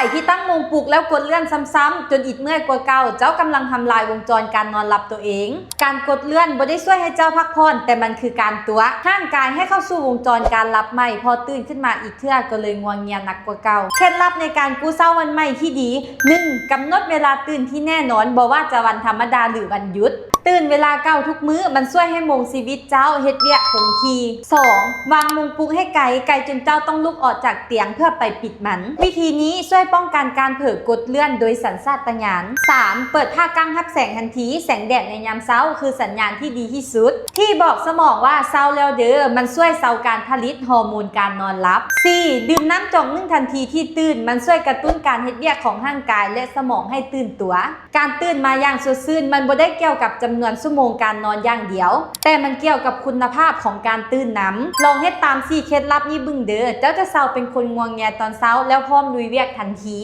ໃຜທີ່ຕັ້ງໂມງປຸກແລ້ວກົດເລື່ອນຊ້ຳໆ ຈົນອິດເມື່ອຍກວ່າເກົ່າ, ເຈົ້າກຳລັງທຳລາຍວົງຈອນການນອນຫຼັບຕົວເອງ. ການກົດເລື່ອນບໍ່ໄດ້ຊ່ວຍໃຫ້ເຈົ້າພັກຜ່ອນ, ແຕ່ມັນຄືການຕົວະຮ່າງກາຍໃຫ້ເຂົ້າສູ່ວົງຈອນການຫຼັບໃໝ່, ພໍຕື່ນຂຶ້ນມາອີກເທື່ອກໍເລີຍງົວງຽໜັກກວ່າເກົ່າ. ເຄັດລັບໃນການກູ້ເຊົ້າວັນໃໝ່ທີ່ດີ, ໜຶ່ງ ກຳນົດເວລາຕື່ນທີ່ແນ່ນອນ, ບໍ່ວ່າຈະວັນທຳມະດາ ຫຼື ວັນຢຸດ. ຕື່ນເວລາເກົ່າທຸກມື້, ມັນຊ່ວຍໃຫ້ໂມງຊີວິດເຈົ້າເຮັດວຽກຄົງທີ່. ສອງ ວາງໂມງປຸກໃຫ້ໄກ, ໄກຈົນເຈົ້າຕ້ອງລຸກອອກຈາກຕຽງເພື່ອໄປປິດມັນ. ວິທີນີ້ຊ່ວຍປ້ອງກັນການເຜີກົດເລື່ອນໂດຍສັນຊາດຕະຍານ. ສາມ ເປີດຜ້າກັ້ງຮັບແສງທັນທີ, ແສງແດດໃນຍາມເຊົ້າຄືສັນຍານທີ່ດີທີ່ສຸດ ທີ່ບອກສະໝອງວ່າເຊົ້າແລ້ວເດີ, ມັນຊ່ວຍເຊົາການຜະລິດຮໍໂມນການນອນຫຼັບ. ສີ່ ດື່ມນ້ຳຈອກໜຶ່ງທັນທີທີ່ຕື່ນ, ມັນຊ່ວຍກະຕຸ້ນການເຮັດວຽກຂອງຮ່າງກາຍ ແລະ ສະໝອງໃຫ້ຕື່ນຕົວ. ການຕື່ນມາຢ່າງສົດຊື່ນ ມັນບໍ່ໄດ້ກ່ຽວກັບຈຳນວນຊົ່ວໂມງການນອນຢ່າງດຽວ, ແຕ່ມັນກ່ຽວກັບຄຸນນະພາບຂອງການຕື່ນນຳ. ລອງເຮັດຕາມສີ່ເຄັດລັບນີ້ເບິ່ງເດີ, ເຈົ້າຈະເຊົາເປັນຄົນງົວງຽຕອນເຊົ້າ ແລ້ວພ້ອມລຸຍວຽກທັນທີ.